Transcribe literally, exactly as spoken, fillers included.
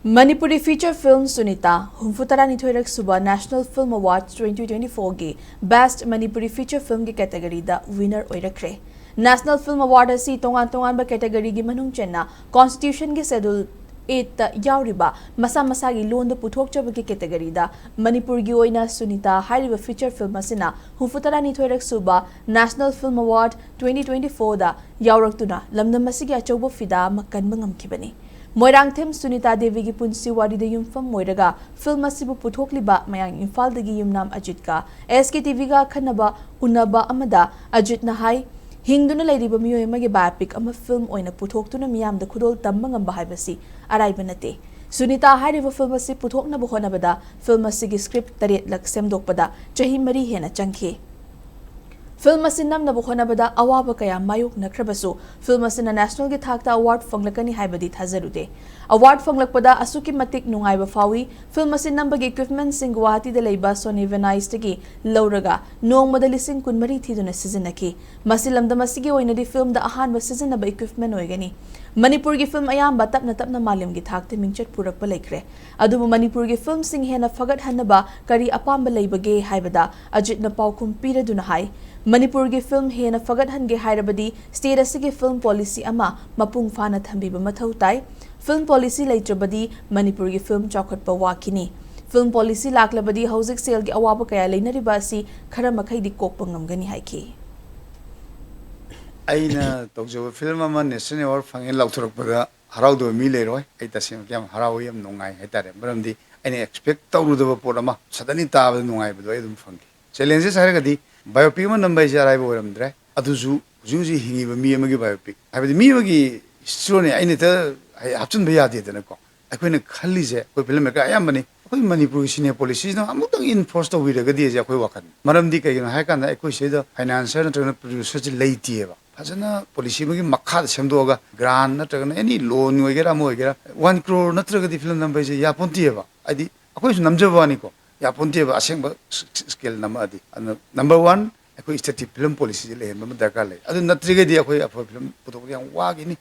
Manipuri feature film Sunita ꯍꯨꯝꯐꯨ ꯇꯔꯥꯅꯤꯊꯣꯏꯔꯛ ꯁꯨꯕ National Film Awards twenty twenty-four ꯒꯤ Best Manipuri Feature Film ꯒꯤ category ꯗ winner ꯑꯣꯏꯔꯛꯈ꯭ꯔꯦ꯫ National Film Award ꯑꯁꯤ ꯇꯣꯉꯥꯟ ꯇꯣꯉꯥꯟꯕ category ꯒꯤ ꯃꯅꯨꯡ ꯆꯟꯅ Constitution ꯒꯤ Schedule eight ꯇ ꯌꯥꯎꯔꯤꯕ ꯃꯁꯥ ꯃꯁꯥꯒꯤ ꯂꯣꯟꯗ ꯄꯨꯊꯣꯛꯆꯕꯒꯤ category ꯗ ꯃꯅꯤꯄꯨꯔꯒꯤ ꯑꯣꯏꯅ ꯁꯨꯅꯤꯇꯥ ꯍꯥꯏꯔꯤꯕ feature film ꯑꯁꯤꯅ ꯍꯨꯝꯐꯨ ꯇꯔꯥꯅꯤꯊꯣꯏꯔꯛ ꯁꯨꯕ National Film Award twenty twenty-four ꯗ ꯌꯥꯎꯔꯛꯇꯨꯅ ꯂꯝꯗꯝ ꯑꯁꯤꯒꯤ ꯑꯆꯧꯕ ꯐꯤꯗꯥ ꯑꯃ ꯀꯟꯕ ꯉꯝꯈꯤꯕꯅꯤ꯫ ꯃꯣꯏꯔꯥꯡꯊꯦꯝ ꯁꯨꯅꯤꯇꯥ ꯗꯦꯕꯤꯒꯤ ꯄꯨꯟꯁꯤ ꯋꯥꯔꯤꯗ ꯌꯨꯝꯐꯝ ꯑꯣꯏꯔꯒ film ꯑꯁꯤꯕꯨ ꯄꯨꯊꯣꯛꯂꯤꯕ ꯃꯌꯥꯡ ꯏꯝꯐꯥꯜꯗꯒꯤ ꯌꯨꯝꯅꯥꯝ ꯑꯖꯤꯠꯀ S K T V ꯒ ꯑꯈꯟꯅꯕ ꯎꯅꯕ ꯑꯃꯗ ꯑꯖꯤꯠꯅ ꯍꯥꯏ, ꯍꯤꯡꯗꯨꯅ ꯂꯩꯔꯤꯕ ꯃꯤꯑꯣꯏ ꯑꯃꯒꯤ biopic ꯑꯃ film ꯑꯣꯏꯅ ꯄꯨꯊꯣꯛꯇꯨꯅ ꯃꯤꯌꯥꯝꯗ ꯈꯨꯗꯣꯜ ꯇꯝꯕ ꯉꯝꯕ ꯍꯥꯏꯕꯁꯤ ꯑꯔꯥꯏꯕ ꯅꯠꯇꯦ꯫ ꯁꯨꯅꯤꯇꯥ ꯍꯥꯏꯔꯤꯕ film ꯑꯁꯤ ꯄꯨꯊꯣꯛꯅꯕ ꯍꯣꯠꯅꯕꯗ film ꯑꯁꯤꯒꯤ script ꯇꯔꯦꯠꯂꯛ ꯁꯦꯝꯗꯣꯛꯄꯗ ꯆꯍꯤ ꯃꯔꯤ ꯍꯦꯟꯅ ꯆꯪꯈꯤ꯫ Film ꯑꯁꯤ ꯅꯝꯅꯕ ꯍꯣꯠꯅꯕꯗ ꯑꯋꯥꯕ ꯀꯌꯥ ꯃꯥꯌꯣꯛꯅꯈ꯭ꯔꯕꯁꯨ, film ꯑꯁꯤꯅ national ꯒꯤ ꯊꯥꯛꯇ award ꯐꯪꯂꯛꯀꯅꯤ ꯍꯥꯏꯕꯗꯤ ꯊꯥꯖꯔꯨꯗꯦ꯫ Award ꯐꯪꯂꯛꯄꯗ ꯑꯁꯨꯛꯀꯤ ꯃꯇꯤꯛ ꯅꯨꯡꯉꯥꯏꯕ ꯐꯥꯎꯏ꯫ Film ꯑꯁꯤ ꯅꯝꯕꯒꯤ equipment ꯁꯤꯡ ꯒꯨꯋꯥꯍꯥꯇꯤꯗ ꯂꯩꯕ Sony Venice ꯇꯒꯤ ꯂꯧꯔꯒ ꯅꯣꯡꯃꯗ ꯂꯤꯁꯤꯡ ꯀꯨꯟꯃꯔꯤ ꯊꯤꯗꯨꯅ ꯁꯤꯖꯤꯟꯅꯈꯤ꯫ ꯃꯁꯤ ꯂꯝꯗꯝ ꯑꯁꯤꯒꯤ ꯑꯣꯏꯅꯗꯤ film ꯗ ꯑꯍꯥꯟꯕ ꯁꯤꯖꯤꯟꯅꯕ equipment ꯑꯣꯏꯒꯅꯤ꯫ ꯃꯅꯤꯄꯨꯔꯒꯤ film ꯑꯌꯥꯝꯕ ꯇꯞꯅ ꯇꯞꯅ ꯃꯥꯂꯦꯝꯒꯤ ꯊꯥꯛꯇ ꯃꯤꯡꯆꯠ ꯄꯨꯔꯛꯄ ꯂꯩꯈ꯭ꯔꯦ꯫ ꯑꯗꯨꯕꯨ ꯃꯅꯤꯄꯨꯔꯒꯤ film ꯁꯤꯡ ꯍꯦꯟꯅ ꯐꯒꯠꯍꯟꯅꯕ ꯀꯔꯤ ꯑꯄꯥꯝꯕ ꯂꯩꯕꯒꯦ ꯍꯥꯏꯕꯗ ꯑꯖꯤꯠꯅ ꯄꯥꯎꯈꯨꯝ ꯄꯤꯔꯗꯨꯅ ꯍꯥꯏ, ꯃꯅꯤꯄꯨꯔꯒꯤ film ꯍꯦꯟꯅ ꯐꯒꯠꯍꯟꯒꯦ ꯍꯥꯏꯔꯕꯗꯤ state ꯑꯁꯤꯒꯤ film policy ꯑꯃ ꯃꯄꯨꯡ ꯐꯥꯅ ꯊꯝꯕꯤꯕ ꯃꯊꯧ ꯇꯥꯏ꯫ Film policy ꯂꯩꯇ꯭ꯔꯕꯗꯤ ꯃꯅꯤꯄꯨꯔꯒꯤ film ꯆꯥꯎꯈꯠꯄ ꯋꯥꯈꯤꯅꯤ꯫ Film policy ꯂꯥꯛꯂꯕꯗꯤ ꯍꯧꯖꯤꯛ ꯁꯦꯜꯒꯤ ꯑꯋꯥꯕ ꯀꯌꯥ ꯂꯩꯅꯔꯤꯕ ꯑꯁꯤ ꯈꯔ ꯃꯈꯩꯗꯤ ꯀꯣꯛꯄ ꯉꯝꯒꯅꯤ ꯍꯥꯏꯈꯤ꯫ ꯑꯩꯅ ꯇꯧꯖꯕ film ꯑꯃ national award ꯐꯪꯉꯦ ꯂꯥꯎꯊꯣꯔꯛꯄꯗ ꯍꯔꯥꯎꯗꯕ ꯃꯤ ꯂꯩꯔꯣꯏ꯫ ꯑꯩ ꯇꯁꯦꯡꯅ ꯌꯥꯝ ꯍꯔꯥꯎꯏ, ꯌꯥꯝ ꯅꯨꯡꯉꯥꯏ ꯍꯥꯏꯇꯥꯔꯦ꯫ ꯃꯔꯝꯗꯤ ꯑꯩꯅ expect ꯇꯧꯔꯨꯗꯕ ꯄꯣꯠ ꯑꯃ suddenly ꯇꯥꯕꯗ ꯅꯨꯡꯉꯥꯏꯕꯗꯣ ꯑꯩ ꯑꯗꯨꯝ ꯐꯪꯈꯤ꯫ Challenges ꯍꯥꯏꯔꯒꯗꯤ biopic ꯑꯃ ꯅꯝꯕ ꯍꯥꯏꯁꯦ ꯑꯔꯥꯏꯕ ꯑꯣꯏꯔꯝꯗ꯭ꯔꯦ꯫ ꯑꯗꯨꯁꯨ ꯍꯧꯖꯤꯛ ꯍꯧꯖꯤꯛ ꯍꯤꯡꯉꯤꯕ ꯃꯤ ꯑꯃꯒꯤ biopic, ꯍꯥꯏꯕꯗꯤ ꯃꯤ ꯑꯃꯒꯤ history ꯅꯦ, ꯑꯩꯅ ꯍꯦꯛꯇ ꯍꯥꯏ-, ꯍꯥꯞꯆꯤꯟꯕ ꯌꯥꯗꯦꯗꯅꯀꯣ꯫ ꯑꯩꯈꯣꯏꯅ ꯈꯜꯂꯤꯁꯦ, ꯑꯩꯈꯣꯏ film maker ꯑꯌꯥꯝꯕꯅꯤ, ꯑꯩꯈꯣꯏ ꯃꯅꯤꯄꯨꯔꯒꯤ cine policy ꯁꯤꯅ ꯑꯃꯨꯛꯇꯪ enforce ꯇꯧꯕꯤꯔꯒꯗꯤ ꯁꯦ ꯑꯩꯈꯣꯏ ꯋꯥꯈꯜ꯫ ꯃꯔꯝꯗꯤ ꯀꯩꯒꯤꯅꯣ ꯍꯥꯏ ꯀꯥꯟꯗ ꯑꯩꯈꯣꯏ ꯁꯤꯗ financier ꯅꯠꯇ꯭ꯔꯒꯅ producer ꯁꯤ ꯂꯩꯇꯦꯕ꯫ ꯐꯖꯅ policy ꯑꯃꯒꯤ ꯃꯈꯥꯗ ꯁꯦꯝꯗꯣꯛꯑꯒ grant ꯅꯠꯇ꯭ꯔꯒꯅ any loan ꯑꯣꯏꯒꯦꯔꯥ ꯑꯃ ꯑꯣꯏꯒꯦꯔꯥ, one crore ꯅꯠꯇ꯭ꯔꯒꯗꯤ film ꯅꯝꯕ ꯍꯥꯏꯁꯦ ꯌꯥꯄꯣꯟꯇꯦꯕ꯫ ꯍꯥꯏꯗꯤ ꯑꯩꯈꯣꯏꯁꯨ ꯅꯝꯖꯕ ꯋꯥꯅꯤꯀꯣ, ꯌꯥꯄꯣꯟꯇꯦꯕ ꯑꯁꯦꯡꯕ scale ꯅꯝꯃꯛꯑꯗꯤ꯫ ꯑꯗꯨꯅ number one, ꯑꯩꯈꯣꯏ state ꯀꯤ film policy ꯁꯦ ꯂꯩꯍꯟꯕ ꯑꯃ ꯗꯔꯀꯥꯔ ꯂꯩ꯫ ꯑꯗꯨ ꯅꯠꯇ꯭ꯔꯒꯗꯤ ꯑꯩꯈꯣꯏ ꯑꯐꯕ film ꯄꯨꯊꯣꯛꯄꯗ ꯌꯥꯝ ꯋꯥꯈꯤꯅꯤ꯫